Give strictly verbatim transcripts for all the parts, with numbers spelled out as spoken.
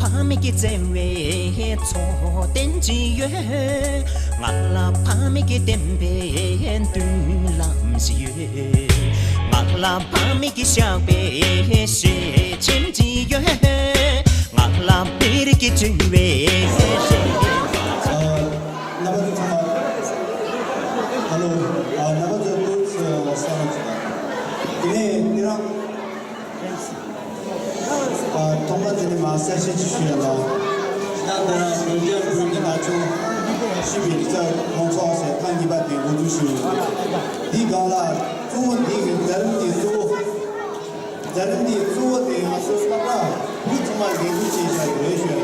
ཕ་མེས་ཀྱི་བརྩེ་བའི་མཚོ་རྟེན་ཅིག་ཡོད། ང་ལ་ཕ་མེས་ཀྱི་བསྟན་པའི་མདུན་ལམ་ཞིག་ཡོད། ང་ལ་ཕ་མེས་ཀྱི་ཞགས་པའི་ཞལ་ཆེམས་ཅིག་ཡོད། ང་ལ་མི་རིགས་ཀྱི་འགྲོ་བའི་ཞལ། རྣམ་པ་ཚོ་ཚང་མ། ཧ་ལོ། རྣམ་པ་ཚོ་སྐུ་གཟུགས་བསམ་བློ་ཅིག་དང་། དེ་ནས་དེ་རིང་། ཐོག་མར་དེ་ནས་མར་གསལ་བཤད་ཅིག་ཞུ་ཡ་ལ། ད་ལྟ་བོད་རྒྱ་བོད་མི་ནག་ཆུང་སྤྱི་པའི་རིག་རྩལ་མཐུན་ཚོགས་ཟེར་ཐེངས་གཉིས་པ་དེ་འགོ་འཛུགས་ཞུས་ཡོད། འདིའི་སྒང་ལ་གཙོ་བོ་འདི་གི་མཛད་རིམ་འདི་གཙོ་བོ། མཛད་རིམ་འདིའི་གཙོ་བོ་དེ་ང་ཚོའི་སློབ་གྲྭ་བོད་ཚང་མ་འགན་འཁུར་བྱས་བཞག་ཡོད་ཞུ་ཡ་ཡིན།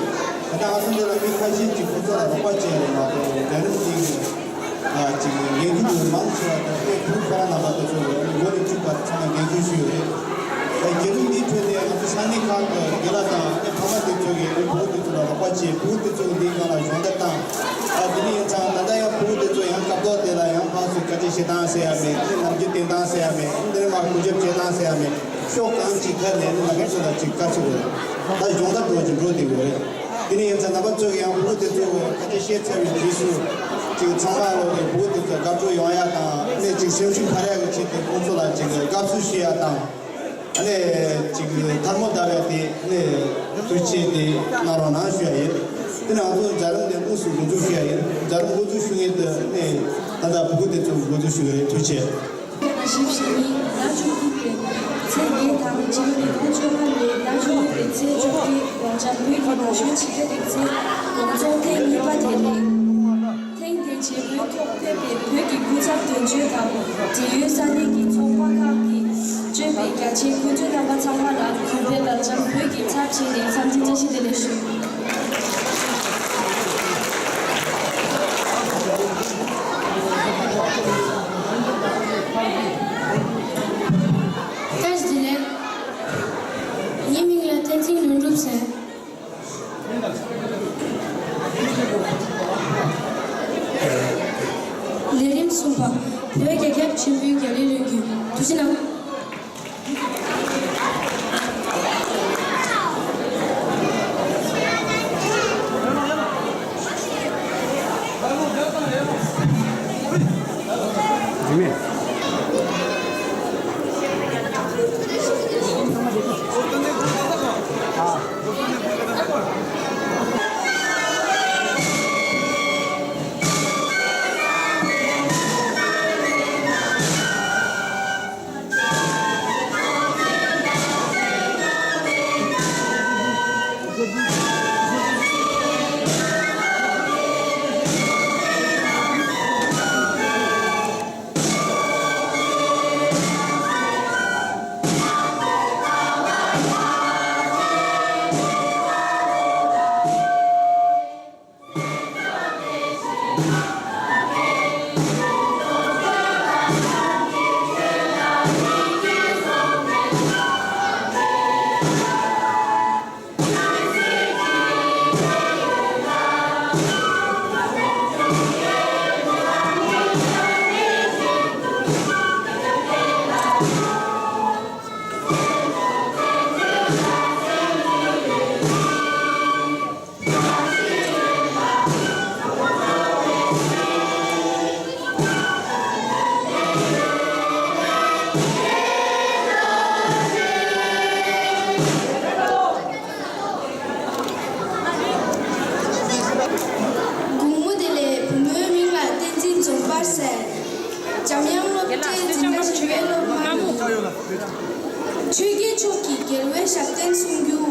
ད་ལྟ་ང་ཚོ་འདི་ལ་མི་ཁ་ཤས་ཀྱིས་ཁོ་ཚོ་ལ་རོགས་པ་བྱས་རེད་མ་གཏོགས་མཛད་རིམ་འདི་གི་ཅིག་འགན་འཁུར་དེ་མང་ཆེ་བ་དང་དེ་བོད་ཁོ་རང་རྣམ་པ་དེ་ཚོ་ལ་འགོ་ནས་བཅུག་པ་ཚང་མ་འགན་འཁུར་ཞུས་ཡོད་རེད། བརྒྱུད་རིམ་འདིའི་ཁྲོད་ནས་ང་ཚོ་ས་གནས་ཁག་གི་དགེ་ལགས་དང་ཨ་ནི་ཕ་མ་དེ་ཚོ་གིས་བོད་དེ་ཚོ་ལ་རོགས་པ་བྱས། བོད་དེ་ཚོ་འདིའི་སྒང་ལ་སྦྱོང་བརྡར་བཏང་། ཨ་དེ་ནས་ཡིན་ཙང་ད་ལྟ་ཡང་བོད་དེ་ཚོ་ཡང་སྐབས་ཐོག་དེ་ལ་ཡང་ཕར་ཚུར་སྐད་ཆ་བཤད་སྟངས་ཟེར་ཡ་མེད། ཨ་ནི་ནམ་རྒྱུན་བསྟན་སྟངས་ཟེར་ཡ་མེད། ཨ་ནི་འདིར་མར་གུས་ཞབས་བྱེད་སྟངས་ཟེར་ཡ་མེད། ཕྱོགས་གང་ཅིའི་ཐད་ནས་ནི་ང་ཚོ་ལ་ཅིག་དཀའ་ཚེགས་ཡོད། ད་སྦྱོང་བརྡར་འགྲོ་བཞིན་འགྲོ་བསྡད་ཡོད་རེད། དེ་ནས་ཡིན་ཙང་རྣམ་པ་ཚོ་གིས་ཡང་བོད་དེ་ཚོ་ཁ་ཆེ་བཤད་ཚར་བའི་རྗེས་སུ་ཅིག་ཚང་མ་ལོག་གི་བོད་དེ་ཚོ་དགའ་སྤྲོ་ཡོང་ཡ་དང་། ཨ་ནི་ཅིག་སེམས་ཤུགས་འཕར་ཡ་གི་ཆེད་དུ་ཁོང་ཚོ་ལ་ཅིག་དགའ་བསུ་ཞུ་ཡ་དང་། ཨ་ནི་ཅིག་ཐལ་མོ་བརྡབ་ཡ་དེ་ཨ་ནི་ཐུགས་རྗེ་ཆེ་དེ་གནང་རོགས་གནང་ཞུ་ཡ་ཡིན། དེ་ནས་ང་ཚོ་མཛད་རིམ་དེ་དངོས་སུ་འགོ་འཛུགས་ཞུ་ཡ་ཡིན། མཛད་རིམ་འགོ་འཛུགས་ཞུ་མཁན་དེ་ཨ་ནི་ད་ལྟ་བོད་དེ་ཚོ་འགོ་འཛུགས་ཞུ་གི་རེད། ཐུགས་རྗེ་ཆེ། ཞིབ་ཞིབ་ནི་ཟླ་བཅུ་གཅིག་པའི་ཚེས་བརྒྱད་དང་། སྤྱི་ལོ་ཉིས་སྟོང་བཅོ་ལྔ་ལོའི་ཟླ་བཅུ་གཉིས་པའི་ཚེས་བཅོ་བརྒྱད། གུང་ཇ་བོད་ཀྱི་ན་གཞོན་ཆེད་མཁས་རིག་རྩལ་ཡོངས་རྫོགས་ཐེངས་གཉིས་པ་དེ་རེད། ཐེངས་འདིའི་བྱེད་སྒོའི་ཐོག་ཕེབས་པའི་བོད་ཀྱི་སྐུ་ཚབ་དོན་གཅོད་དང་འབྲེལ་ཡོད་ས་གནས་ཀྱི་ཚོགས་པ་ཁག་གིས་བསྐྱོན་པའི་རྒྱ་ཆེའི་དགོན་སྡེ་རྣམ་པ་ཚང་མ་ལ་གུས་པས་དང་འཇམ་དཔལ་གྱི་ཚབ་བྱས་ནས་འཚམས་འདྲི་བཀྲ་ཤིས་བདེ་ལེགས་ཞུ། བཀྲ་ཤིས་བདེ་ལེགས། ངའི་མིང་ལ་བསྟན་འཛིན་ལྷུན་གྲུབ་ཟེར། ལས་རིམ་གསུམ་པ། བོད་རྒྱལ་ཁབ་ཆེན་པོའི་རྒྱལ་གླུའི་ལོ་རྒྱུས། ཐུགས་རྗེ་གནང་། དགོང་མོ་བདེ་ལེགས། བུ་མོའི་མིང་ལ་བསྟན་འཛིན་འཛོམས་དཔལ་ཟེར། འཇམ་དབྱངས་སློབ་གྲྭའི་འཛིན་གྲྭ་བཞི་པའི་སློབ་མ་ཡིན། ཆོས་རྒྱལ་མཆོག་གི་རྒྱལ་བའི་ཞབས་བརྟན་གསུང་རྒྱུ།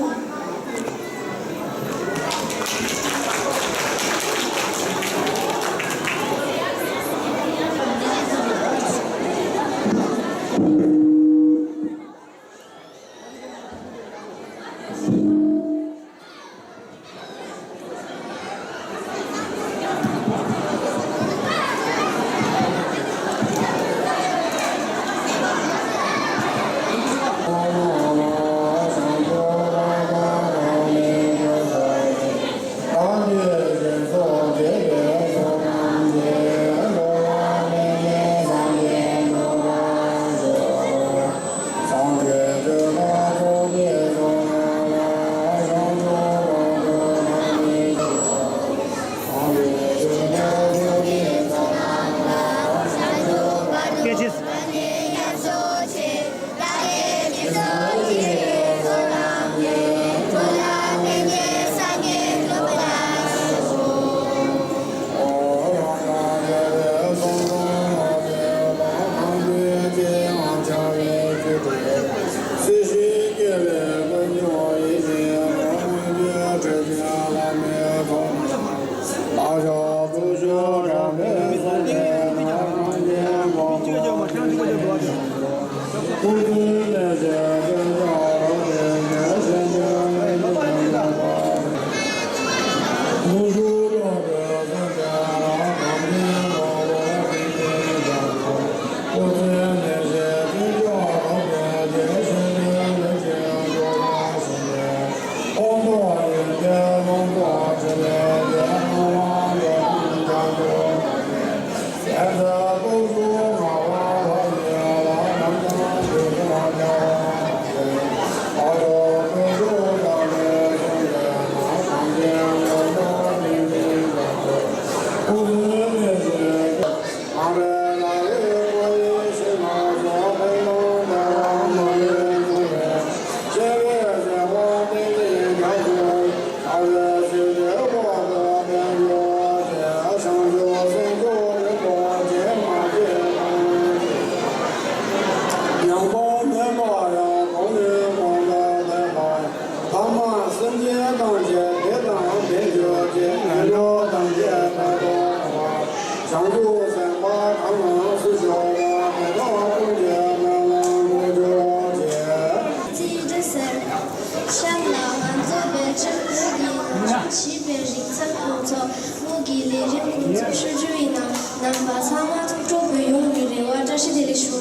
ལས་རིམ་འགོ་འཛུགས་ཞུ་རྒྱུ་ཡིན་ན། རྣམ་པ་ཚང་མ་ཐུགས་སྤྲོ་པོས་ཡོང་བའི་རེ་བ་བཀྲ་ཤིས་བདེ་ལེགས་ཞུ།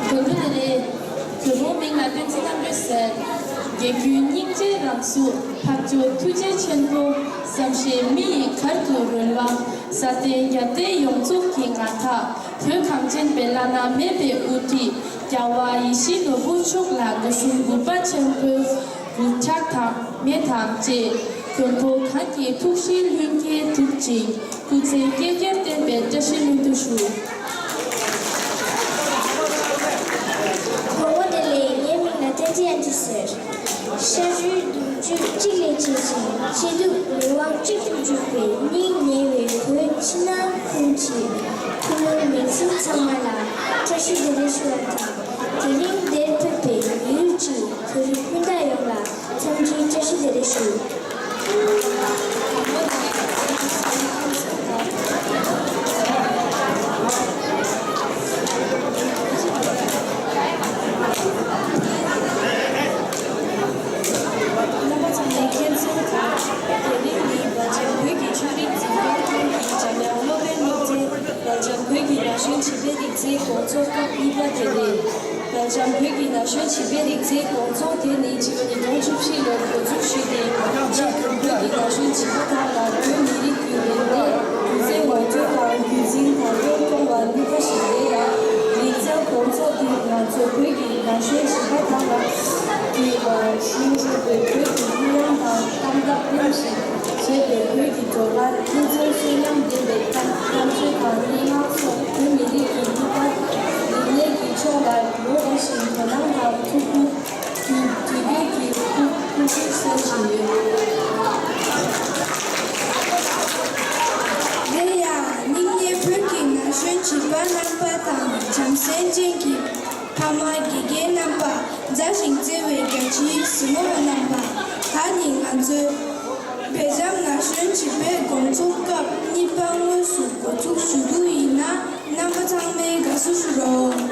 དགོན་པ་དེ་རེད། དོན་མོ་མིང་ལ་བསྟན་འཛིན་རྣམ་གྲོལ་ཟེར། དགེ་བསྐོས་སྙིང་རྗེའི་རང་གཟུགས། འཕགས་མཆོག་ཐུགས་རྗེ་ཆེན་པོ། བསམ་ཤེས་མི་ཡི་གར་དུ་རོལ་བ། ས་སྟེང་རྒྱལ་བསྟན་ཡོངས་རྫོགས་ཀྱི་མངའ་བདག་བོད་གངས་ཅན་པའི་བླ་ན་མེད་པའི་དབུ་ཁྲིད། རྒྱལ་བ་ཡིད་བཞིན་ནོར་བུ་མཆོག་ལ་སྒོ་གསུམ་གུས་པ་ཆེན་པོས་གུས་ཕྱག་དང་མེ་དང་བཅས། མགོན་པོ་གང་གི་ཐུགས་བཞེད་ལྷུན་གྱིས་གྲུབ་ཅིང་། སྐུ་ཚེ་བསྐལ་བརྒྱར་བརྟན་པའི་བཀྲ་ཤིས་སྨོན་འདུན་ཞུ། སྐུ་ངོ་བདེ་ལེགས། ངའི་མིང་ལ་བསྟན་འཛིན་ཨན་ཅི་ཟེར། ཤ་རུས་གདུང་རྒྱུད་གཅིག་ལས་སྐྱེས་ཤིང་། སྐྱིད་སྡུག་རེ་བ་གཅིག་ཏུ་གྱུར་པའི་སྙིང་ཉེ་བའི་བོད་ཕྱི་ནང་ཀུན་གྱི་ཐུན་མོང་མི་ཚང་ཚང་མ་ལ་བཀྲ་ཤིས་བདེ་ལེགས་ཞུ་བ་དང་། དེ་རིང་འདིར་ཕེབས་པའི་ཡུལ་གྱི་བོད་རིགས་སྤུན་ཟླ་ཡོངས་ལ་འཚམས་འདྲིའི་བཀྲ་ཤིས་བདེ་ལེགས་ཞུ། རྣམ་པ་ཚང་མས་མཁྱེན་གསལ་ལྟར། དེ་རིང་ནི་སྦེལ་ཇམ་བོད་ཀྱི་ཆོས་རིག་འཛིན་སྐྱོང་ཁང་གི་འཇམ་དབྱངས་སློབ་དཔོན་སློབ་ཚན། སྦེལ་ཇམ་བོད་ཀྱི་ན་གཞོན་བྱིས་པའི་རིག་རྩལ་དགོང་ཚོགས་སྐབས་གཉིས་པ་དེ་རེད། སྦེལ་ཇམ་བོད་ཀྱི་ན་གཞོན་བྱིས་པའི་རིག་རྩལ་དགོང་ཚོགས་དེ་ནི་ཕྱི་ལོ་ཉིས་སྟོང་བཅུ་བཞི་ལོར་འགོ་འཛུགས་ཞུས་ཏེ། རྒྱ་གར་བོད་ཀྱི་ན་གཞོན་བྱིས་པ་དག་ལ་བོད་མི་རིགས་ཀྱི་རིག་གནས་སྒྱུ་རྩལ་ངོ་སྤྲོད་དང་རྒྱུན་འཛིན་དར་སྤེལ་གཏོང་བར་དམིགས་པ་ཞིག་རེད་ལ། རིག་རྩལ་དགོང་ཚོགས་འདིར་ང་ཚོ་བོད་ཀྱི་ན་གཞོན་བྱིས་པ་དག་ལ་དེ་བར་ཤེས་བྱའི་བོད་ཀྱི་གླུ་དབྱངས་དང་གཏམ་རྒྱུད་ལེན་ཞིང་། བྱས་པའི་བོད་ཀྱི་བྲོ་གར། ལྷུན་རྩེ་གསོན་ཉམས་ལྡན་པའི་བསྟན་བསྟན་བཅོས་དང་སྙན་ངག་སོགས་བོད་མི་རིགས་ཀྱི་གླུ་གར་རིག་གནས་ཀྱི་ཕྱོགས་ལ་ལོ་འགའ་ཞིག་དོ་སྣང་དང་ཐུགས་ཁུར་དུས་དུས་རྒྱུན་གྱི་ཐུགས་ཐུགས་ཁུར་གསོན་བཞིན་ཡོད། དེ་ཡང་སྙིང་ཉེ་བོད་ཀྱི་ན་གཞོན་བྱིས་པ་རྣམ་པ་དང་། བྱམས་སེམས་ཅན་གྱི་ཕ་མ་དགེ་རྒན་རྣམ་པ། མཛའ་ཞིང་བརྩེ་བའི་རྒྱ་ཆེའི་གཟིགས་མོ་བ་རྣམ་པ། ད་ནི་ང་ཚོའི་སྦེལ་ཇམ་ན་གཞོན་བྱིས་པའི་དགོང་ཚོགས་སྐབས་གཉིས་པ་དངོས་སུ་འགོ་འཛུགས་ཞུ་རྒྱུ་ཡིན་ན། རྣམ་པ་ཚང་མས་དགའ་བསུ་ཞུ་རོགས།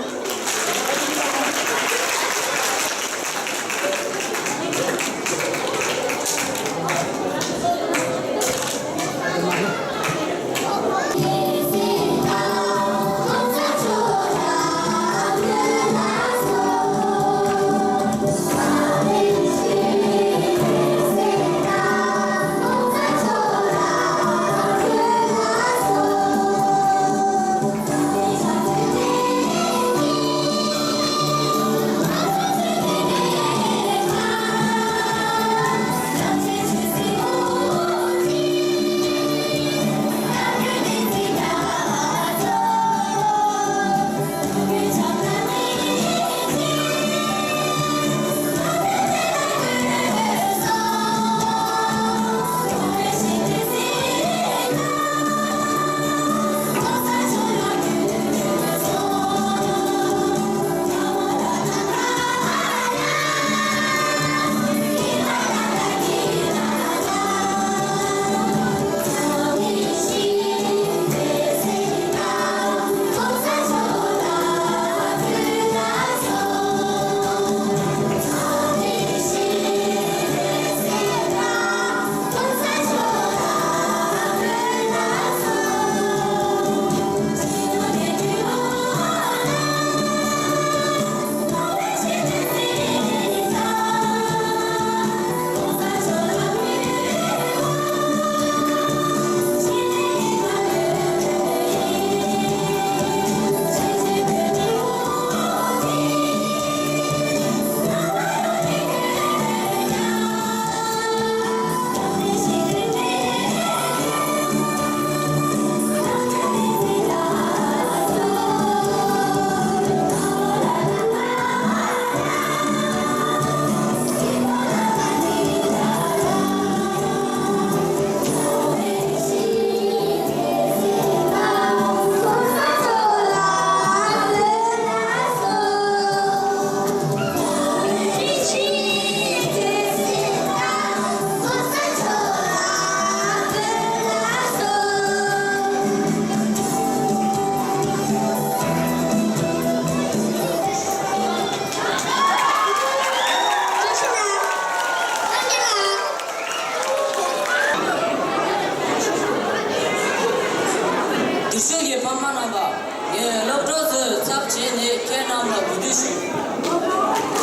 རྣམ་པ། ངས་སློབ་གྲོགས་ཚོའི་ཚབ་བྱས་ནས་ཁྱེད་རྣམས་ལ་གུས་འདུད་ཞུ།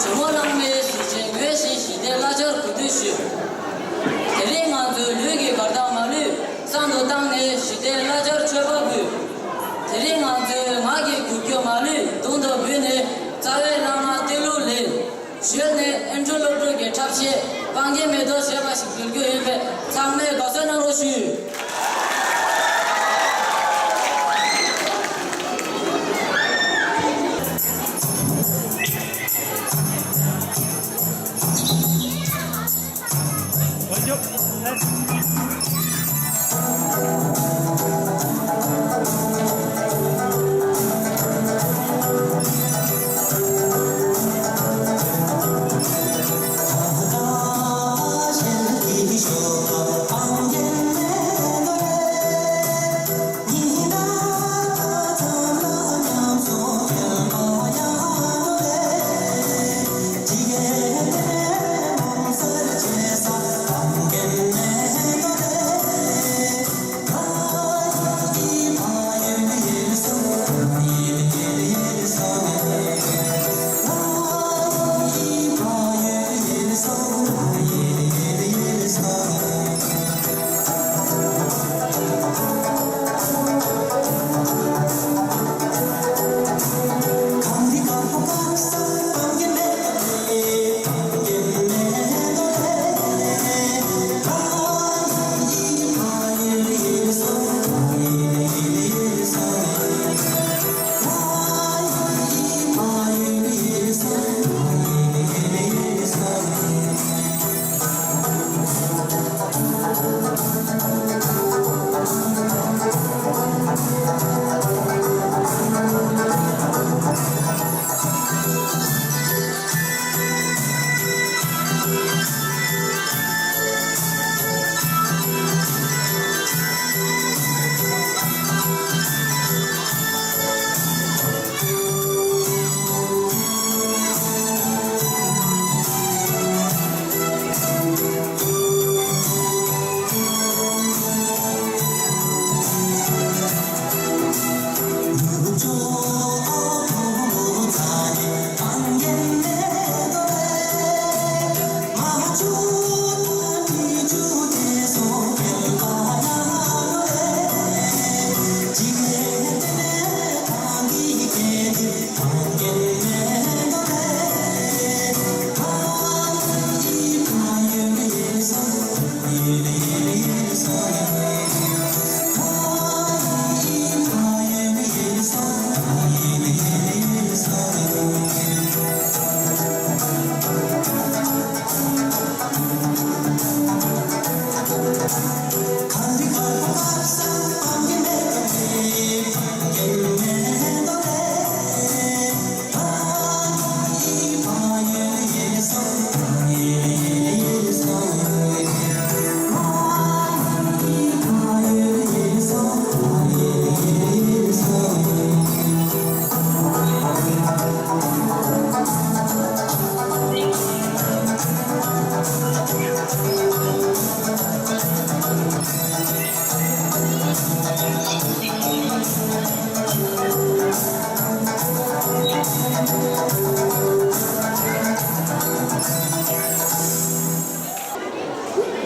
ཇོ་མོ་གླང་མའི་གཟི་བྱིན་ངོས་བཞིན་ཞི་བདེའི་བླ་བྱར་གུས་འདུད་ཞུ། དེ་རིང་ང་ཚོའི་ལུས་ཀྱི་གར་སྟངས་མ་ལུས་བསམ་དུ་བཏང་ནས་ཞི་བདེའི་བླ་བྱར་མཆོད་པ་ཕུལ། དེ་རིང་ང་ཚོའི་ངག་གི་གུས་འགྱུར་མ་ལུས་དུང་དུ་འབུད་ནས་རྩ་བའི་བླ་མར་བསྟོད་གླུ་ལེན། གཞོལ་ནས་ཨེ་འབྲུག་སློབ་ཕྲུག་གི་འཁྲབ་གཞས་སྤང་རྒྱན་མེ་ཏོག་ཞེས་པ་ཞིག་འབུལ་རྒྱུ་ཡིན་པས་ཚང་མས་དགའ་བསུ་གནང་རོགས་ཞུ།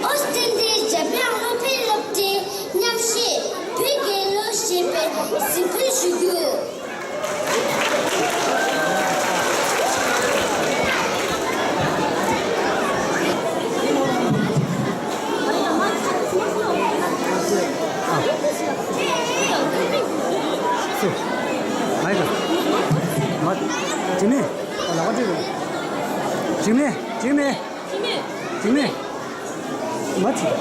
ཨོ་སི་ཀྲི་ལི་ཡའི་འཇར་པན་ལོ་ཕི་སློབ་གྲྭའི་མཉམ་གཞས་བོད་རྒྱལ་ལོ་ཞེས་པའི་གཟིགས་འབུལ་ཞུ་རྒྱུ། འཇིགས་མེད། འཇིགས་མེད། མ་ཚིག་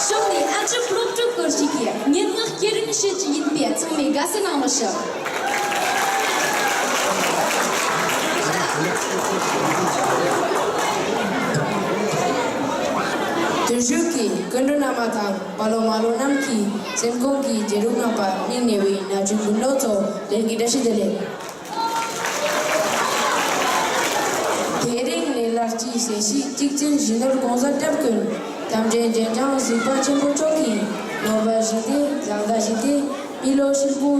ཕྱོགས་ནས་ཨ་ཅག་སློབ་ཕྲུག་སྐོར་ཞིག་གིས་སྙན་ངག་སྐྱེལ་རིམ་བྱེད་ཀྱི་ཡིན་པས་ཚང་མས་དགའ་བསུ་གནང་རོགས་ཞུ། བརྟན་བཞུགས་ཀྱི་སྐུ་མགྲོན་རྣམ་པ་དང་། ཕ་ལོ་མ་ལོ་རྣམས་ཀྱི་སེམས་ཁོང་གི་མཛེས་སྡུག་རྣམ་པ། སྙིང་ཉེ་བའི་ན་ཆུང་སྤུན་གྲོགས་ཚོ། ལྷན་རྒྱས་བཀྲ་ཤིས་བདེ་ལེགས། དེ་རིང་ནས་ལར་གྱི་སེ་ཤི་གཅིག་ཅན་ཞི་ནོར་གོང་ས་སྐྱབས་མགོན། དམ་ཅན་རྒྱལ་ལྕམ་གཟིགས་པ་ཆེན་པོ་མཆོག་གིས། ནོར་བུ་བཞི་སྡེ། བཟང་མདངས་བཞི་སྡེ། མི་ལོ་ཧྲིལ་པོ་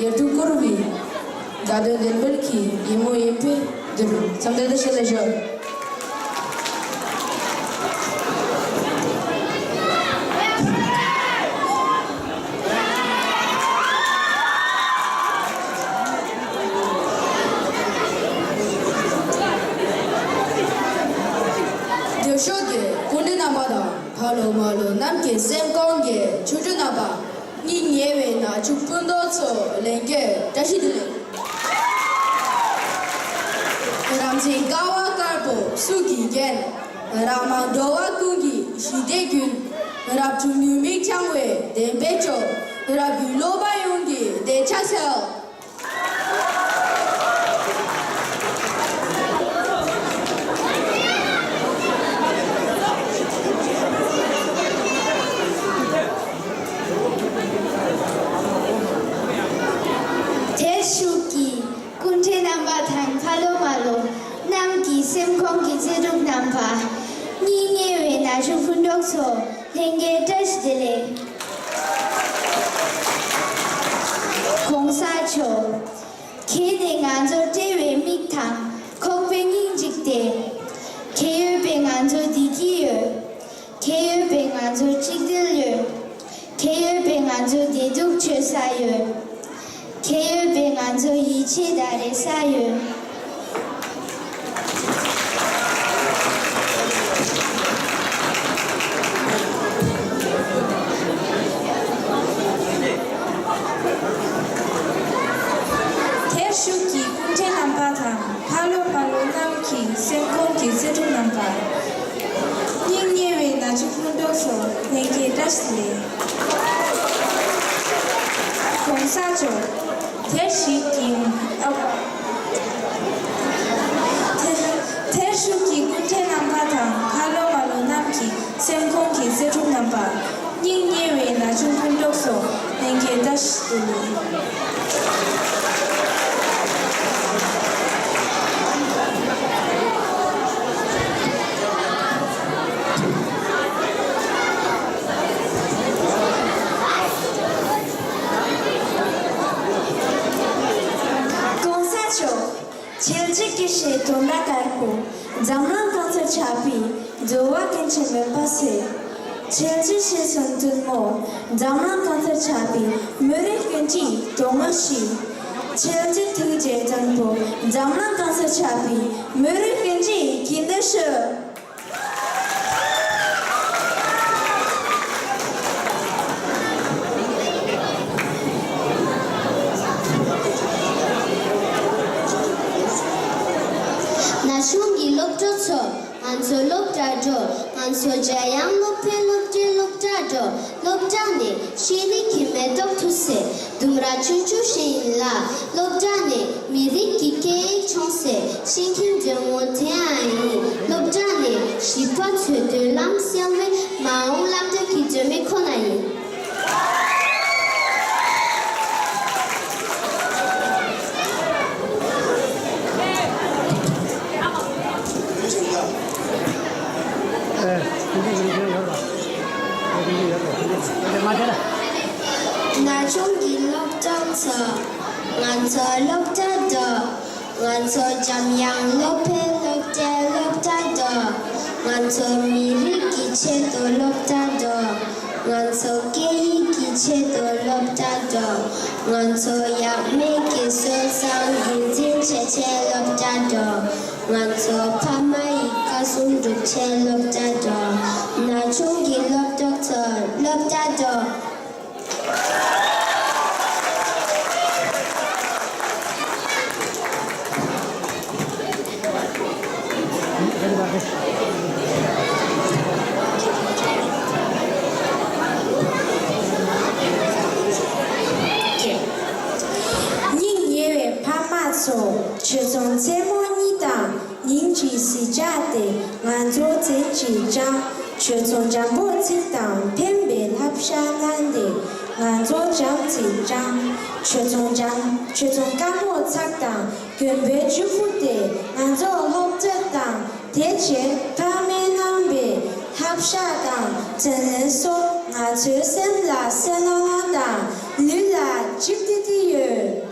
ཡར་དུ་བསྐོར་བའི། དགའ་སྟོན་ལྡན་པའི་གི་ཡིད་སྨོན་ཡིན་པའི་བསྡུར། འཚམས་འདྲི་དང་བྱོན་ལ་ཞོག། རྒྱབ་ཕྱོགས་ཀྱི་སྐུ་མགྲོན་རྣམ་པ་དང་། ཕ་ལོ་མ་ལོ་རྣམས་ཀྱི་སེམས་ཁོང་གི་ཆོ་འཕྲུལ་རྣམ་པ། སྙིང་ཉེ་བའི་ན་ཆུང་སྤུན་ཟླ་ཚོ། ལྷན་རྒྱས་བཀྲ་ཤིས་བདེ་ལེགས། རབ་འབྱམས་ཀ་བ་དཀར་པོ་གཙུག་གི་རྒྱན། རབ་མང་འགྲོ་བ་ཀུན་གྱི་ཞི་བདེའི་རྒྱུན། རབ་བྱུང་ནུས་མེད་འཆང་བའི་བདེན་པའི་མཆོག། རབ་རྒྱུན་སློབ་པ་ཡོངས་ཀྱི་བདེ་ཆགས་གསལ། བརྟན་བཞུགས་ཀྱི་སྐུ་མགྲོན་རྣམ་པ་དང་། ཕ་ལོ་མ་ལོ་རྣམས་ཀྱི་སེམས་ཁོང་གི་མཛེས་སྡུག་རྣམ་པ། སྙིང་ཉེ་བའི་ན་ཆུང་སྤུན་གྲོགས་ཚོ། ལྷན་རྒྱས་བཀྲ་ཤིས་བདེ་ལེགས། གོང་ས་མཆོག། ཁྱེད་ནི་ང་ཚོ་བཀྲེས་པའི་མིག་དང་ཁོག་པའི་སྙིང་གཅིག་སྟེ། ཁྱེད་ཡོད་པས་ང་ཚོ་བདེ་སྐྱིད་ཡོད། ཁྱེད་ཡོད་པས་ང་ཚོ་གཅིག་སྒྲིལ་ཡོད། ཁྱེད་ཡོད་པས་ང་ཚོ་བདེ་སྡུག་བརྗོད་ས་ཡོད། ཁྱེད་ཡོད་པས་ང་ཚོ་ཡིད་ཆེས་དང་རེ་ས་ཡོད། བརྟན་བཞུགས་ཀྱི་སྐུ་མགྲོན་རྣམ་པ་དང་། ཕ་ལོ་མ་ལོ་རྣམས་ཀྱི་སེམས་ཁོང་གི་མཛེས་སྡུག་རྣམ་པ། སྙིང་ཉེ་བའི་ན་ཆུང་སྤུན་གྲོགས་ཚོ། ལྷན་རྒྱས་བཀྲ་ཤིས་བདེ་ལེགས། གོང་ས་མཆོག། བརྟན་བཞུགས་ཀྱི། ཨ། བརྟན་བཞུགས་ཀྱི་སྐུ་མགྲོན་རྣམ་པ་དང་། ཕ་ལོ་མ་ལོ་རྣམས་ཀྱི་སེམས་ཁོང་གི་མཛེས་སྡུག་རྣམ་པ། སྙིང་ཉེ་བའི་ན་ཆུང་སྤུན་གྲོགས་ཚོ། ལྷན་རྒྱས་བཀྲ་ཤིས་བདེ་ལེགས། གོང་ས་མཆོག། ཆོས་རྗེ་སྐུ་ཞབས་དོན་གྲུབ་དཀར་པོ། འཛམ་གླིང་གང་སར་ཁྱབ་པའི་འགྲོ་བ་ཀུན་གྱི་མོས་པ་སེལ། ཆོས་རྗེ་ཞེས་སུ་འདུད་མོད། འཛམ་གླིང་གང་སར་ཁྱབ་པའི་མི་རིགས་ཀུན་གྱི་དོན་དངོས་ཤེས། ཆོས་རྗེ་ཐུགས་རྗེ་ཆེན་པོ། འཛམ་གླིང་གང་སར་ཁྱབ་པའི་མི་རིགས་ཀུན་གྱི་དགེ་འདུན་ཞུ། ན་ཆུང་གི་སློབ་གྲོགས་ཚོ། ང་ཚོ་སློབ་གྲྭར་འགྲོ། ང་ཚོ་འཇམ་དབྱངས་སློབ་གྲྭའི་སློབ་གྲྭར་འགྲོ། སློབ་གྲྭ་ནི་ཤེས་རིག་གི་མེ་ཏོག་འཐུ་སའི་ལྡུམ་ར་ཆུང་ཆུང་ཞིག་ཡིན་ལ། སློབ་གྲྭ་ནི་མི་རིགས་ཀྱི་སྐད་ཡིག་སྦྱོང་སའི་ཤིང་ཁྱིམ་འདྲ་མོ་དེའང་ཡིན། སློབ་གྲྭ་ནི་བྱིས་པ་ཚོའི་མདུན་ལམ་གསལ་བའི་མ་འོངས་ལམ་སྟོན་གྱི་མཛོད་མེ་ཁོ་ན་ཡིན། ན་ཆུང་གི་སློབ་གྲོགས་ཚོ། ང་ཚོ་སློབ་གྲྭ་འགྲོ། ང་ཚོ་འཇམ་དབྱངས་སློབ་གྲྭའི་སློབ་གྲྭའི་སློབ་གྲྭ་འགྲོ། ང་ཚོ་མི་རིགས་ཀྱི་ཆེད་དུ་སློབ་གྲྭ་འགྲོ། ང་ཚོ་སྐད་ཡིག་གི་ཆེད་དུ་སློབ་གྲྭ་འགྲོ། ང་ཚོ་ཡབ་མེས་ཀྱི་སྲོལ་བཟང་རྒྱུན་འཛིན་བྱེད་ཆེད་སློབ་གྲྭ་འགྲོ། ང་ཚོ་ཕ་མ་ཡི་བཀའ་གསུང་སྒྲུབ་ཆེད་སློབ་གྲྭ་འགྲོ། ན་ཆུང་གི་སློབ་གྲོགས་ཚོ་སློབ་གྲྭ་འགྲོ། སྙིང་ཉེ་བའི་ཕ་མ་ཚོ། ཆོས་ཚོགས་མཚན་མོ་གཉིས་དང་། ཉིན་གཅིག་གཟི་ཆགས་ཏེ་ང་ཚོ་མཚན་གཅིག་བཅངས། ཆོས་ཚོགས་འཇམ་པོ་ཚིག་དང་ཕན་པའི་བསླབ་བྱ་གནང་སྟེ་ང་ཚོ་བྱམས་བརྩེ་བཅངས། ཆོས་ཚོགས་འཇམ་ཆོས་ཚོགས་དཀར་མོ་ཚག་དང་མགོན་པོའི་བཅུ་པོ་སྟེ་ང་ཚོ་སློབ་གྲྭ་དང་དེ་རྗེས་ཕ་མས་གནང་བའི་བསླབ་བྱ་དང་དྲིན་ལན་སོགས་ང་ཚོའི་སེམས་ལ་གསོན་སྣང་དང་ལུས་ལ་འཇིགས་ཏེ་ཏེ་ཡོད།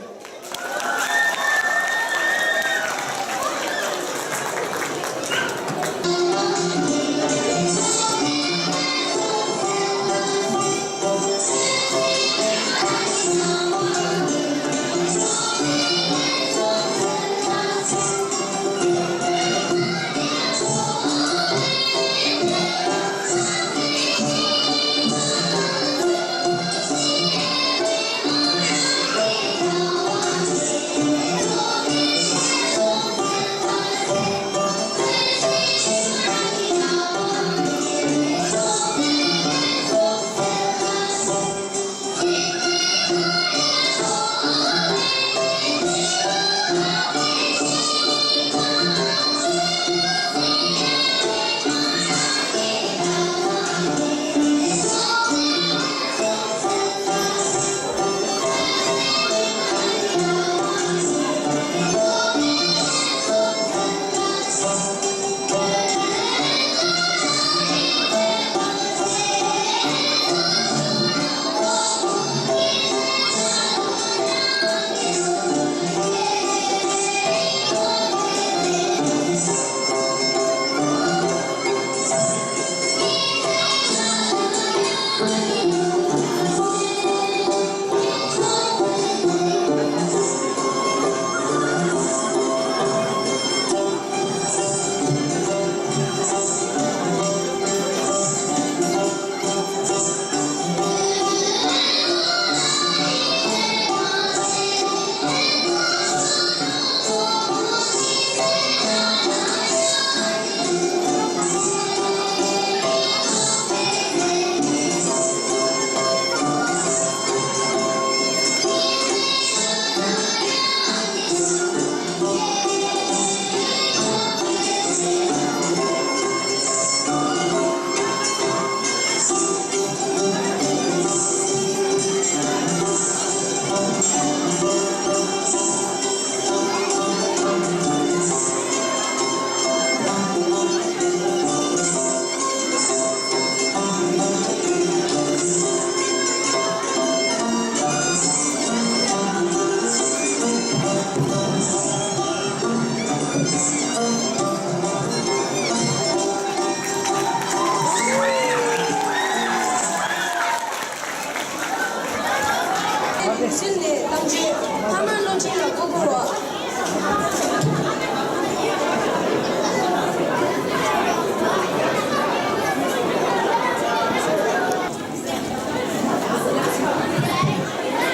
ཕྱིན་ནས་གཏམ་བརྗོད་ཐ་མ་བློ་འཕྲིན་ལ་བསྐོ་དགོས་རོགས།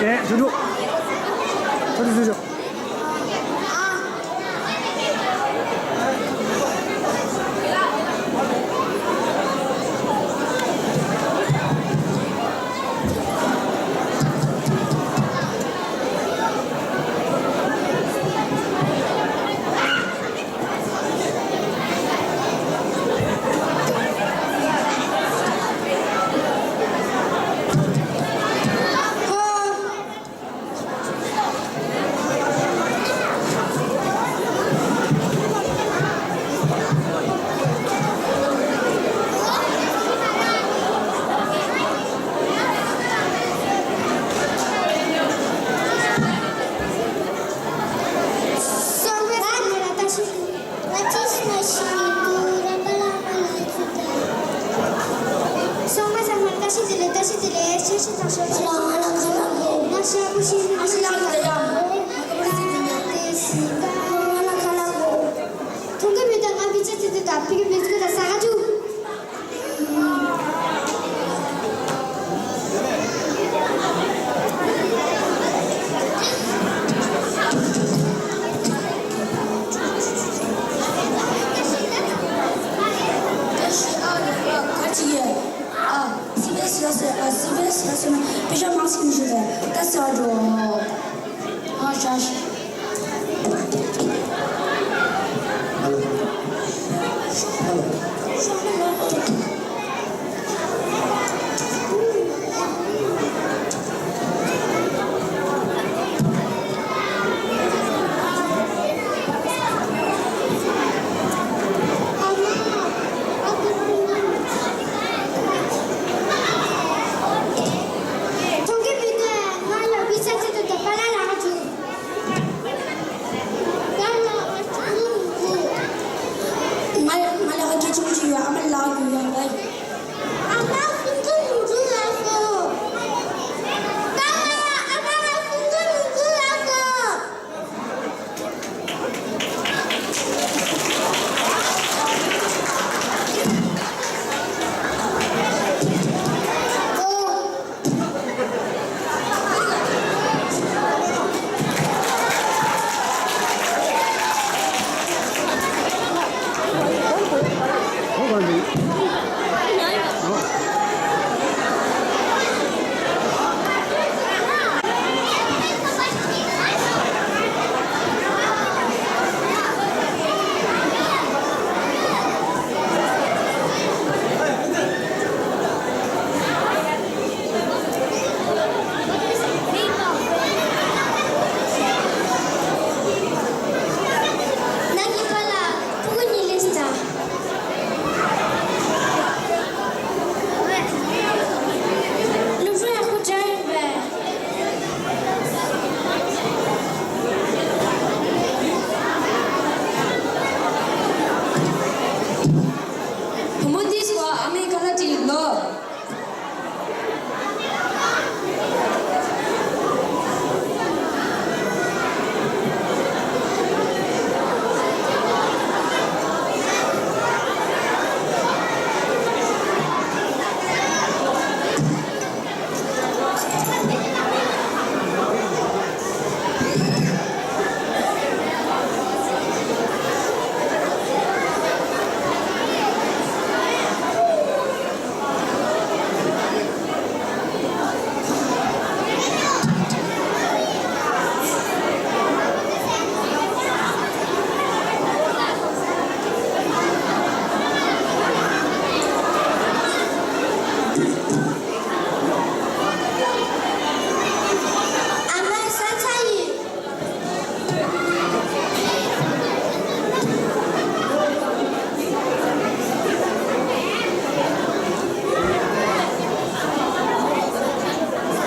ཨེ། ཞུ་ཞུ། ཞུ་ཞུ།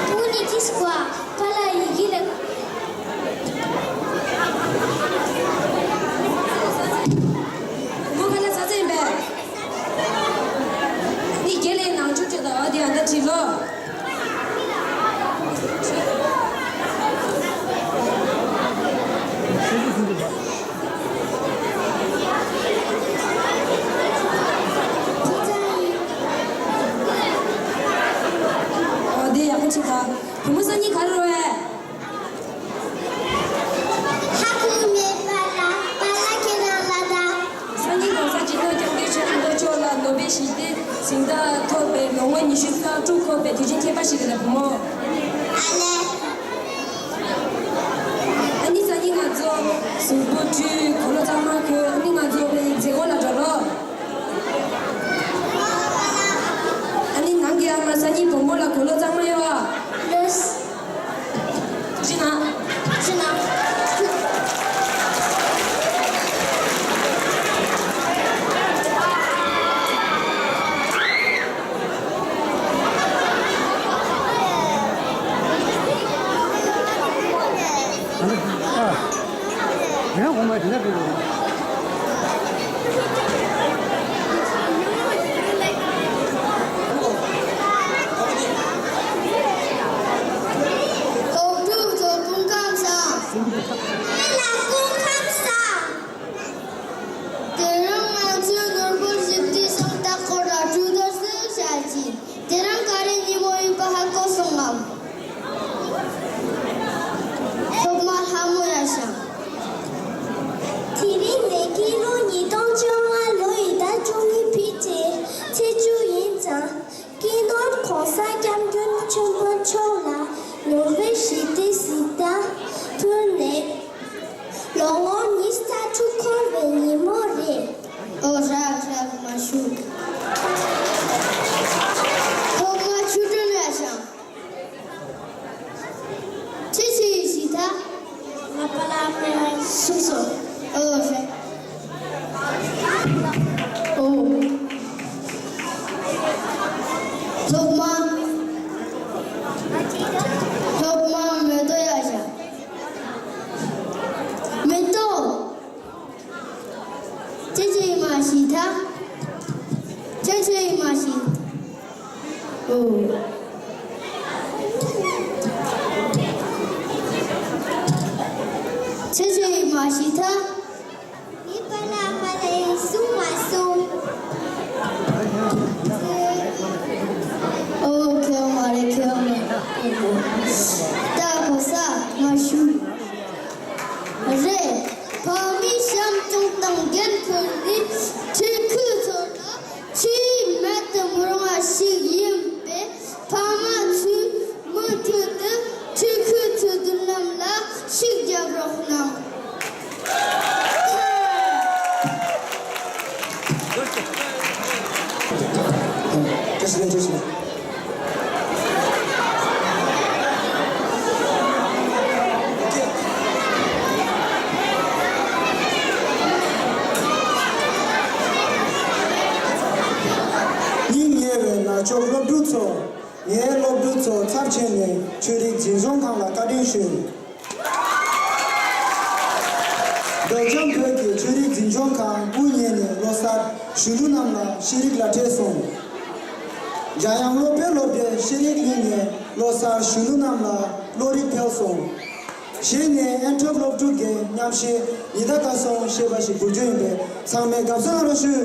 Vous ne dites quoi? Voilà, il dit le- ཁོ་ག་ལ་ཚ་ཚ་ཡིན་པས། ནི་དགེ་ལས་ནང་ཆོས་ཁྲིད་དང་འོ་དེ་ཨ་ད་ཁྲིད་ལོ། འོ་དེ་ཡག་པོ་ཁྲིད་དང་། བུ་མོ་སང་ཉིན་ག་རེ་རོ་བས། ཧ་གོ་མེད་པ་ལ་པཱ་ལགས་ཁྱེད་རང་ལ་ད། སང་ཉིན་༸གོང་ས་སྤྱི་ནོར་༸སྐྱབས་མགོན་ཆེན་པོ་མཆོག་ལ་ནོ་བེལ་ཞི་བདེའི་གཟེངས་རྟགས་ཐོབ་པའི་ལོ་ངོ་ཉི་ཤུ་རྩ་དྲུག་འཁོར་བའི་དུས་ཆེན་ཁྱད་པར་ཞིག་རེད་བུ་མོ། ཨ་ལས། ཨ་ནི་སང་ཉིན་ང་ཚོ་གཟུགས་པོ་བཀྲུས་གོས་ལོག་གཙང་མ་གྱོན། ཨ་ནི་ང་ཚོ་མཛད་སྒོ་ལ་འགྲོ་རོགས། ཨ་ནི་ནང་གི་ཨ་མ་སང་ཉིན་བུ་མོ་ལ་གོས་ལོག་གཙང་མ་གཡོག་ཨ། ལོས། ཅི་ན། ཅི་ན། ཡང་འོ་མ་དེ་འདྲ་འདུག་སློབ་ཕྲུག་ཚོ་སྐུ་ཁམས་བཟང་། ལ་སྐུ་ཁམས་བཟང་། དེ་རིང་ང་ཚོས་ནོར་བུ་ཞི་བདེའི་གཟེངས་རྟགས་སྐོར་ལ་གྲོས་བསྡུར་ཞིག་བྱ་རྒྱུ་ཡིན། དེ་རིང་ག་རེ་ཉིན་མོ་ཡིན་པ་ཧ་གོ་སོང་ངམ། སློབ་མ་ལྷ་མོ་ཡ་ཞང་། དེ་རིང་ནི་སྤྱི་ལོ་ཉིས་སྟོང་བཅོ་ལྔ་ལོ་ཡི་ཟླ་བཅུ་གཉིས་པའི་ཚེས་ཚེས་བཅུ་ཡིན་ཙང་། སྤྱི་ནོར་༸གོང་ས་༸སྐྱབས་མགོན་ཆེན་པོ་མཆོག་ལ་ནོ་བེལ་ཞི་བདེའི་གཟེངས་རྟགས་ཕུལ་ནས་ལོ་ངོ་ཉི་ཤུ་རྩ་དྲུག་འཁོར་བའི་ཉིན་མོ་རེད། ཨོ་རག་རག་མ་ཞུ། ཐོག་མ་ཆུ་སྒྲོན་ཡ་ཞང་། ཁྱེད་ཆོས་ཡིན་ཞིག་ད། ང་པ་ལགས་མ་གསུངས་སོང་། ཨོ་རེད། ཨོ། སློབ་མ། སློབ་མ་མེ་ཏོག་ཡ་ཞང་། མེ་ཏོག་ཁྱེད་ཆོས་ཡིན་མ་ཤི་ཐལ། ཁྱེད་ཆོས་ཡིན་མ་ཤི། ཨོ། ཁྱེད་ཆོས་ཡིན་མ་ཤི་ཐལ། ངའི་པཱ་ལགས་མ་ལ་ཡིན་གསུང་མ་སོང་། ཨོ་ཁྱོད་མ་རེད་ཁྱོད་མ་རེད། ད་གོ་ས་མ་ཞུ། རེད། ཕ་མའི་བྱམས་སྐྱོང་དང་འགན་ཁུར་ནས་ཁྲིད་ཁུལ་ཚོ་ལ་ཆེས་མེད་དུ་མི་རུང་བ་ཞིག་ཡིན་པས། ཕ་མ་ཚོས་མུ་མཐུད་དུ་ཁྲིད་ཁུལ་ཚོའི་མདུན་ལམ་ལ་ཤུགས་རྒྱབ་རོགས་གནང་། བཀྲ་ཤིས་བདེ་ལེགས། བཀྲ་ཤིས་བདེ་ལེགས། སྙིང་ཉེ་བའི་ནག་ཕྱོགས་སློབ་ཕྲུག་ཚོ། ངའི་སློབ་ཕྲུག་ཚོ་ཚབ་བྱས་ནས་ཆོས་རིག་འཛིན་སྐྱོང་ཁང་ལ་བཀའ་དྲིན་ཞུ། རྡོ་རྗེ་བོད་ཀྱི་ཆོས་རིག་འཛིན་སྐྱོང་ཁང་དབུ་བརྙེས་ནས་ལོ་གསར་གཞོན་ནུ་རྣམས་ལ་ཤེས་རིག་ལ་སྤྲད་སོང་། འཇམ་དབྱངས་སློབ་དཔོན་སློབ་གྲྭའི་ཤེས་རིག་གླིང་ནས་ལོ་གསར་གཞོན་ནུ་རྣམས་ལ་བློ་རིག་འཕེལ་སོང་། གཞི་ནས་ཨན་ཁྲོབ་སློབ་ཕྲུག་གི་མཉམ་གཞས་ཉི་ཟླ་སྐར་གསུམ་ཞེས་པ་ཞིག་འབུལ་རྒྱུ་ཡིན་པས་ཚང་མས་དགའ་བསུ་གནང་རོགས་ཞུ།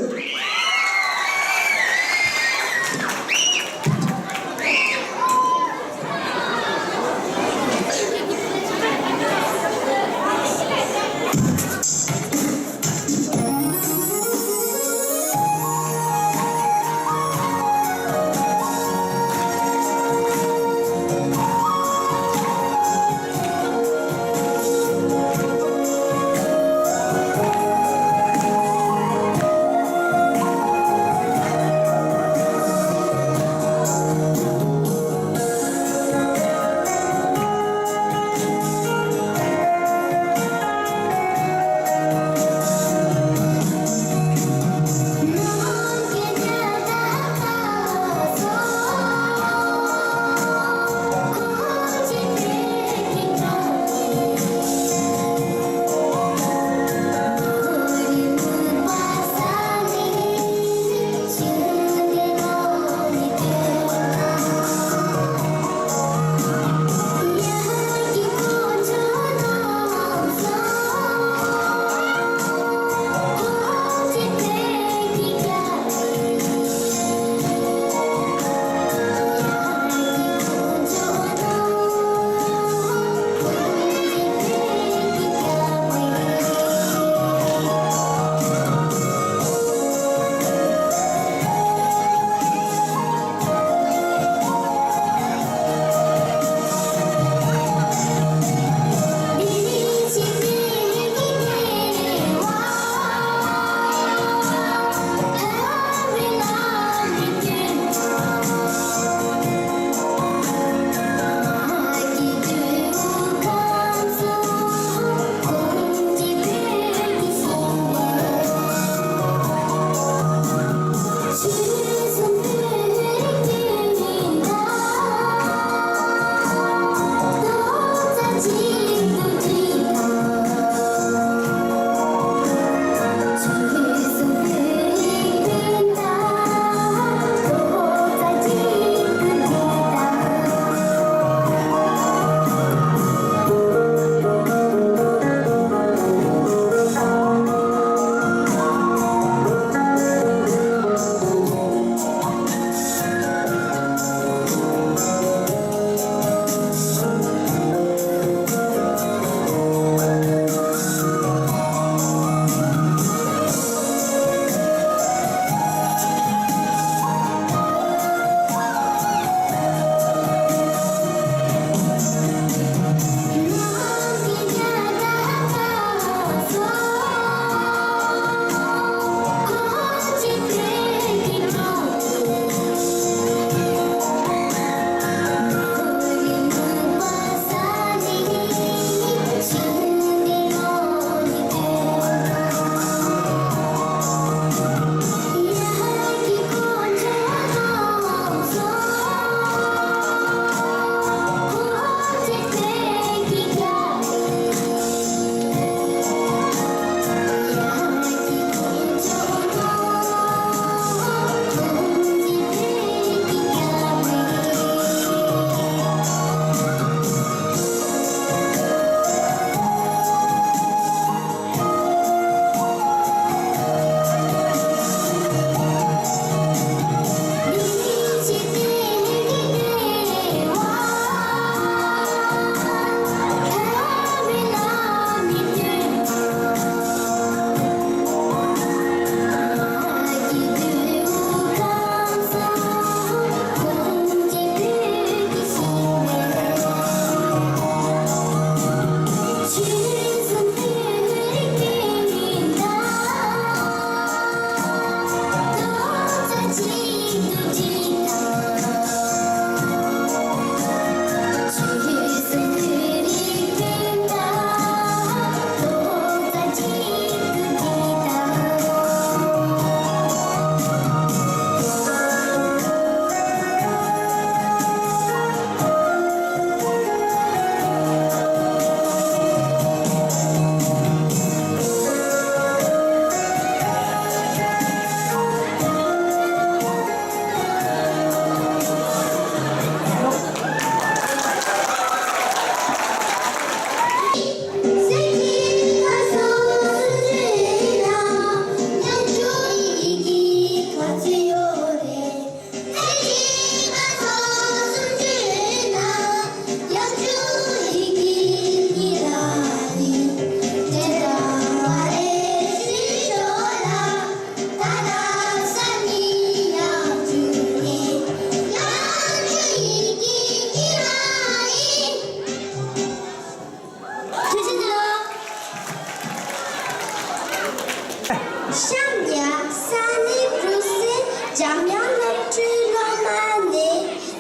གཤམ་ཡ་ས་གནས་བུ་སེ་འཇམ་དབྱངས་སློབ་ཕྲུག་སློབ་མ་ནས་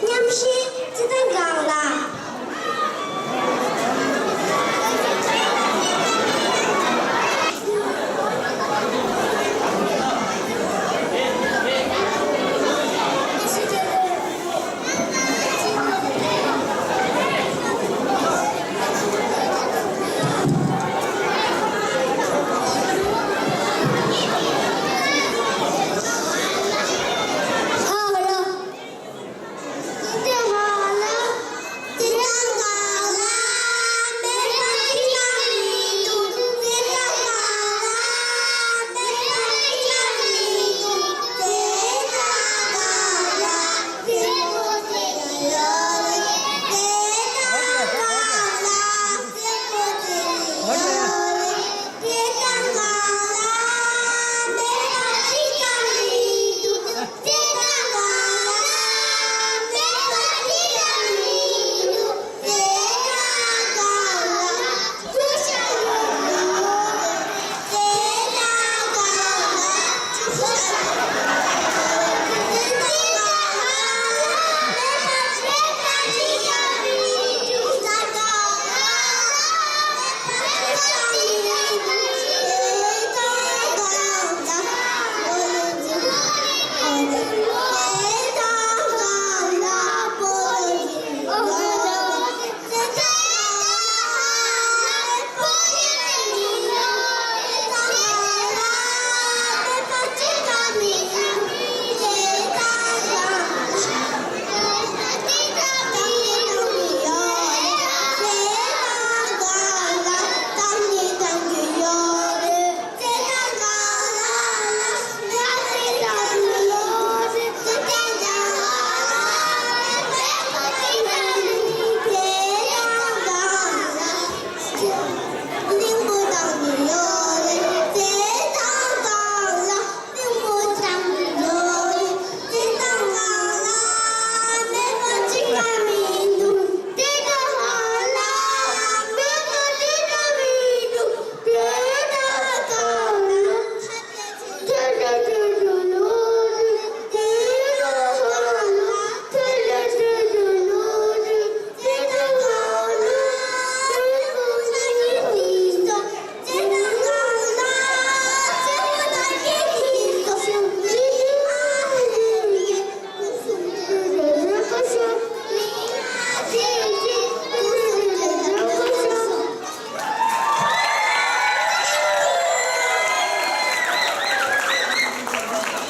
མཉམ་ཞུགས་ཚེ་བརྟན་སྒང་ལ།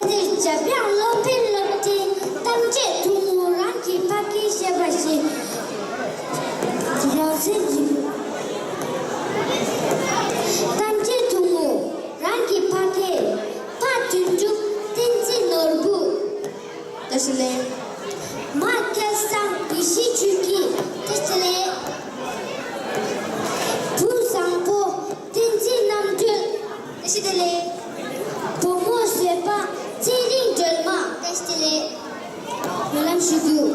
འདིར་འཇམ་དབྱངས་སློབ་འཕེལ་སློབ་གྲྭའི་གཏམ་བརྗོད་ཐུང་ངུ་རང་གི་ཕ་སྐད་བཤད་པ་ཞིག་རང་སེམས་ཀྱི་གཏམ་བརྗོད་ཐུང་ངུ་རང་གི་ཕ་སྐད། ཕ་དོན་གྲུབ་བསྟན་འཛིན་ནོར་བུ། བཀྲ་ཤིས་བདེ་ལེགས། མ་སྐལ་བཟང་བི་ཤི་ཆོས་སྐྱིད། བཀྲ་ཤིས་བདེ་ལེགས། བུ་བཟང་པོ་བསྟན་འཛིན་རྣམ་གྲོལ། བཀྲ་ཤིས་བདེ་ལེགས། བུ་མོ་བཟོད་པ་ཚེ་རིང་སྒྲོལ་མ། བཀྲ་ཤིས་བདེ་ལེགས། སྨོན་ལམ་ཞུ་རྒྱུ།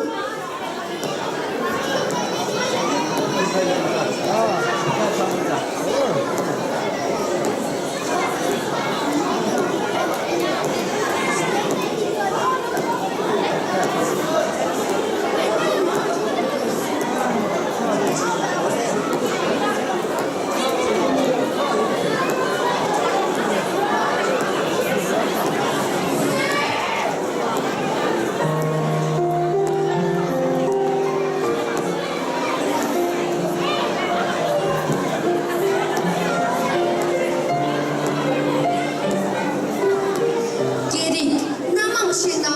སྐད་རིགས་སྣ་མང་ཤེས་ན་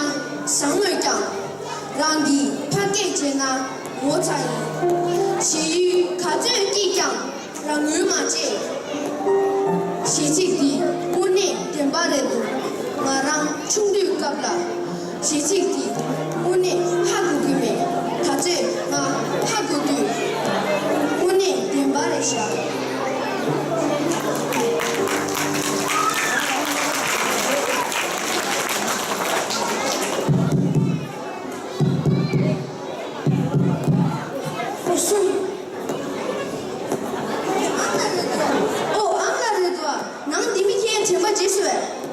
བཟང་མོད་ཀྱང་། རང་གི་ཕ་སྐད་བརྗེད་ན་ངོ་ཚ་ཡིན། གཞན་ཡུལ་ག་ཚོད་སྐྱིད་ཀྱང་། རང་ངོས་མ་བརྗེད། གཞས་ཚིག་འདི་དངོས་གནས་བདེན་པ་རེད་འདུག་ང་རང་ཆུང་དུས་སྐབས་ལ་གཞས་ཚིག་འདི་དངོས་གནས་ཧ་གོ་གི་མེད། ད་ཚོད་ང་ཧ་གོ་དུས་དངོས་གནས་བདེན་པ་རེད་ཤག་ཨོ་ཨང་ལ་རེད་འདུག་ཨ། ནང་འདི་མི་ཁྱེད་དྲན་པ་བརྗེད་སོང་བས།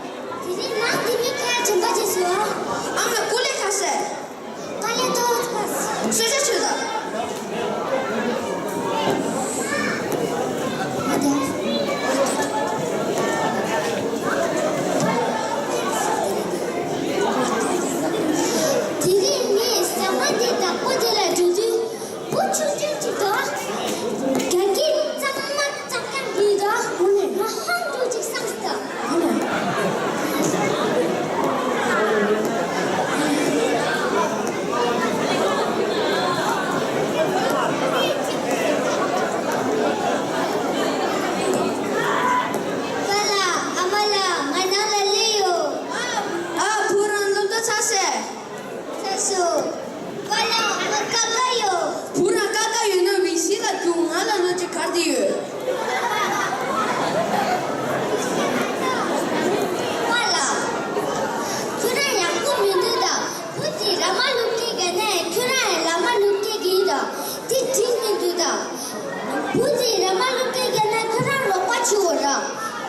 གལ་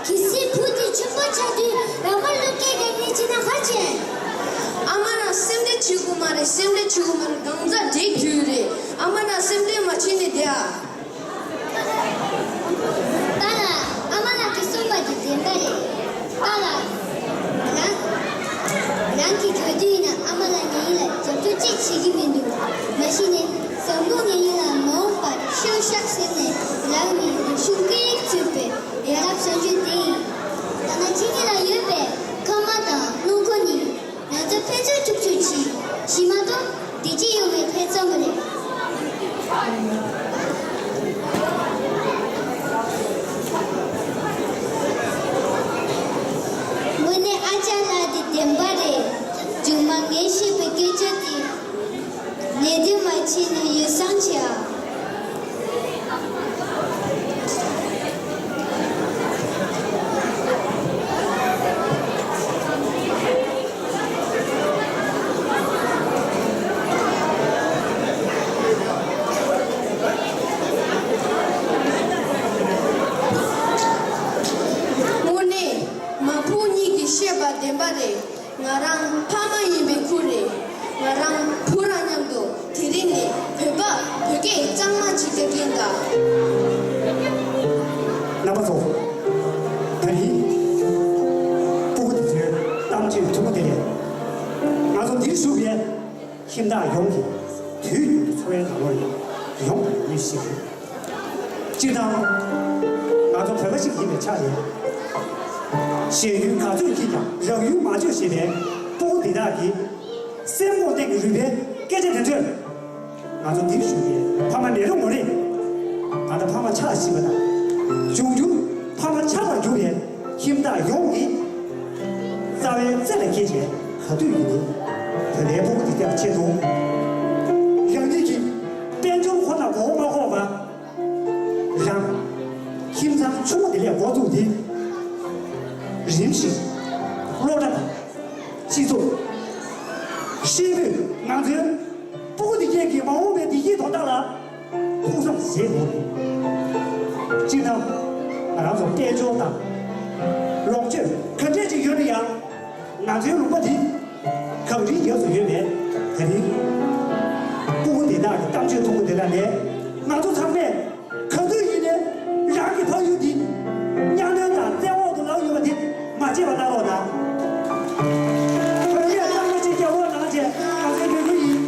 སྲིད་བུ་དེ་ཆུང་པ་ཆགས་དུས་རང་དབང་སློབ་གྲྭའི་ག་ནས་ཕྱིན་ན་ཧ་ཅང་། ཨ་མ་རང་སེམས་ཁྲལ་བྱེད་དགོས་མ་རེད། སེམས་ཁྲལ་བྱེད་དགོས་མ་རེད། གང་ཟག་འདྲེས་རྒྱུ་རེད། ཨ་མ་རང་སེམས་ཁྲལ་མ་བྱེད་ནས་བསྡད་ཨ། པཱ་ལགས། ཨ་མ་ལགས་ཀྱིས་གསུངས་པ་དེ་བདེན་པ་རེད། པཱ་ལགས། རང་། རང་གི་གྱོད་དོན་ཡིན་ན་ཨ་མ་ལགས་ངའི་ཡིན་ལ་རྒྱབ་སྐྱོར་ཅིག་བྱེད་ཀྱི་མི་འདུག་མ་གཞི་ནས་བཟང་པོ་ངའི་ཡིན་ལ་མ་འོངས་པར་ཤུགས་བཞག་ཟེར་ནས་རང་ནི་རིག་གཞུང་སྐད་ཡིག་གཙོས་པའི་ཡ་རབས་གསར་བརྗེ་དེ་ཡིན། ད་ནང་ཁྱེད་ཉིད་ལ་ཡོད་པའི་ཁང་པ་དང་སྣུམ་འཁོར་ནི། ང་ཚོ་ཕན་ཚུན་ཐུག་ཐུག་བྱེད། བྱེད་མ་གཏོགས་བདེ་སྐྱིད་ཡོང་བའི་ཐེ་ཚོམ་རེད། དངོས་གནས་ཨ་ཅག་ལགས་འདི་བདེན་པ་རེད། མཇུག་མ་ངས་བཤད་པའི་སྐད་ཆ་དེ། ལས་དོན་མ་བྱས་ནས་ཡོ་བསྲང་བྱེད་ཨ། དངོས་གནས་མ་བུ་གཉིས་ཀྱིས་བཤད་པ་བདེན་པ་རེད། ང་རང་ཕ་མ་ཡིན་པའི་ཁུལ་རེད། ང་རང་བུ་རང་མཉམ་དུ་དེ་རིང་ནས་བོད་པ་བོད་སྐད་གཙང་མ་ཅིག་རྒྱག་གིན་གདའ། རྣམ་པ་ཚོ། ད་རིང་སྤུ་གུ་དེ་ཚོའི་གཏམ་བརྗོད་ཐུང་ངུ་དེ་ལས། ང་ཚོ་འདིར་བཞུགས་པའི་ཁྱིམ་བདག་ཡོངས་ཀྱི་དུས་རྒྱུན་དུ་འཚོ་བའི་ནང་ལོགས་ལ་ཡོང་དགོས་པའི་དངོས་གཞི་ཞིག་རེད། སྤྱིར་བཏང་། ང་ཚོ་བོད་པ་ཞིག་ཡིན་པའི་ཆ་ནས། ཞེན་ཡུལ་ག་ཚོད་སྐྱིད་ཀྱང་རང་ཡུལ་མ་བརྗེད་ཞེས་པའི་སྤུ་གུ་འདི་དག་གི་སེམས་ཁོང་སྟེང་གི་རུས་པའི་སྐད་ཆ་དེ་ཚོས། ང་ཚོ་འདིར་བཞུགས་པའི་ཕ་མ་མེད་རུང་མ་རེད། ད་ལྟ་ཕ་མ་ཆགས་ཟིན་པ་དང་། འབྱུང་འགྱུར་ཕ་མ་ཆགས་པར་འགྱུར་བའི་ཁྱིམ་བདག་ཡོངས་ཀྱིས། རྩ་བའི་རྩེ་ལ་འཁེལ་བྱས་ག་དུས་ཡིན་ནའང་བོད་པའི་སྤུ་གུ་འདི་སྐྱབས་ཆེད་དུ། རང་ཉིད་ཀྱི་དཔལ་འབྱོར་ཁོ་ན་མགོ་བོ་མ་འཁོར་བར། རང་ཁྱིམ་ཚང་ཆུང་ངུ་དེ་ལས་འགོ་བཙུགས་ཏེ། རིམ་བཞིན་སློབ་གྲྭ་དང་། སྤྱི་ཚོགས། ཤེས་ཡོན་ང་ཚོའི་སྤུ་གུ་དེ་གས་ཀྱི་མ་འོངས་པའི་བདེ་སྐྱིད་དོན་དག་ལ་ཐུགས་བསམ་བཞེས་དགོས། སྤྱིར་བཏང་ང་རང་ཚོ་དཔལ་འབྱོར་དང་ལོངས་སྤྱོད་ག་འདྲས་ཅིག་ཡོད་ན་ཡང་། ང་ཚོའི་ལུང་པ་འདི་གངས་རིའི་རྒྱབ་སུ་ཡོད་པས། ད་རིང་སྤུ་གུ་དེ་དག་གི་གཏམ་བརྗོད་ཐུང་ངུ་དེ་དག་ནས་ང་ཚོ་ཚང་མས་ག་དུས་ཡིན་ནའི་རང་གི་ཕ་ཡུལ་འདི་གཉའ་གནོན་དང་བཙན་འོག་ཏུ་ལངས་ཡོད་པ་དེ་མ་བརྗེད་པ་གནང་རོགས་གནང་། བོད་སྐད་གཙང་མ་ཅིག་རྒྱབ་རོགས་གནང་བྱས་ང་ཚོའི་འབོད་སྐུལ་ཡིན།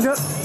སྐུ་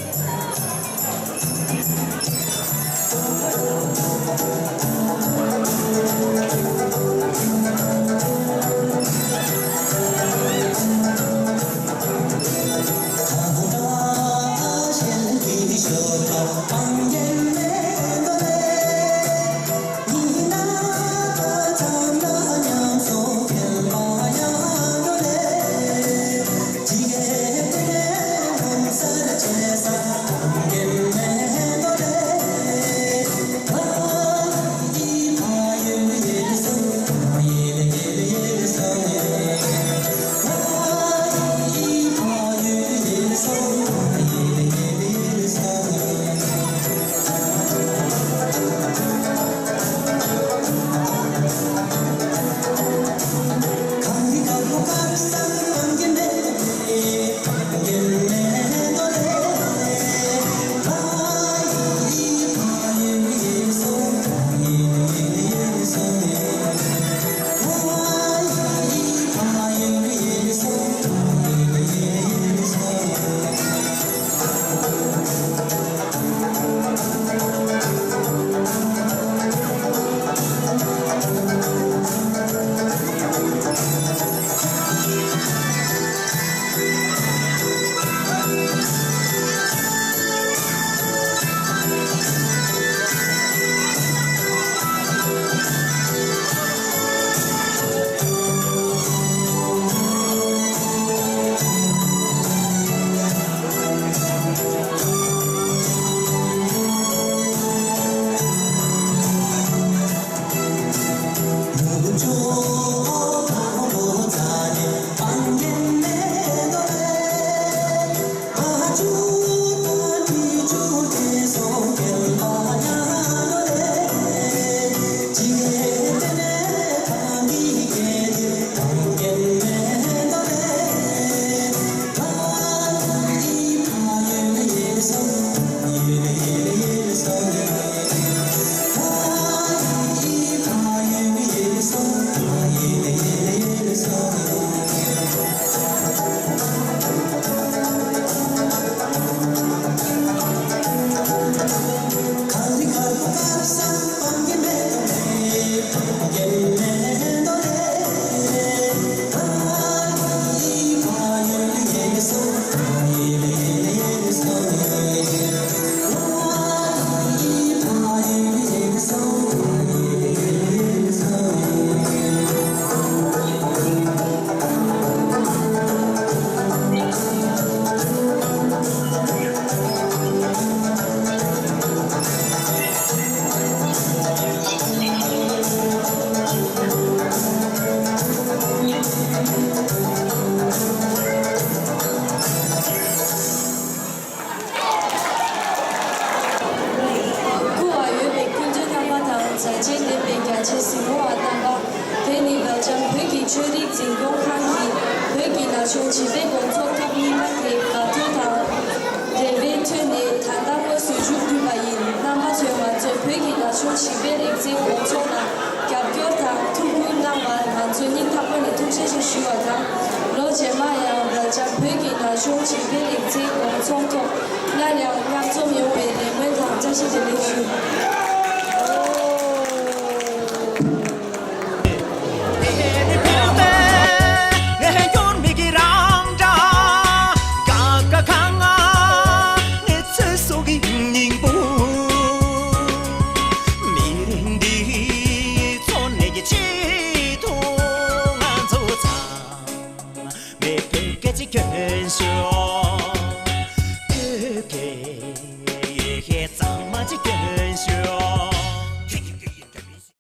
འོས་ཡོད་པའི་སྐུ་མགྲོན་རྣམ་པ་དང་མཛའ་བརྩེ་ལྡན་པའི་རྒྱ་ཆེའི་གཟིགས་མོ་བ་རྣམ་པ། དེ་ནི་སྦེལ་ཇམ་བོད་ཀྱི་ཆོས་རིག་འཛིན་སྐྱོང་ཁང་གིས་བོད་ཀྱི་ན་གཞོན་བྱིས་པའི་དགོང་ཚོགས་སྐབས་གཉིས་པ་དེ་དགའ་སྤྲོ་དང་། འབྲེལ་བའི་ཁྲོད་ནས་ད་ལྟ་དངོས་སུ་མཇུག་བསྒྲིལ་བ་ཡིན། རྣམ་པ་ཚོས་ང་ཚོ་བོད་ཀྱི་ན་གཞོན་བྱིས་པའི་རིག་རྩལ་དགོང་ཚོགས་ལ་རྒྱབ་སྐྱོར་དང་ཐུགས་ཁུར་གནང་བར་ང་ཚོ་སྙིང་ཐག་པ་ནས་ཐུགས་རྗེ་ཆེ་ཞུ་བ་དང་། ལོ་རྗེས་མ་ཡང་སྦེལ་ཇམ་བོད་ཀྱི་ན་གཞོན་བྱིས་པའི་རིག་རྩལ་དགོང་ཚོགས་ཐོག་སླར་ཡང་མཉམ་འཛོམས་ཡོང་བའི་རེ་སྨོན་དང་བཀྲ་ཤིས་བདེ་ལེགས་ཞུ།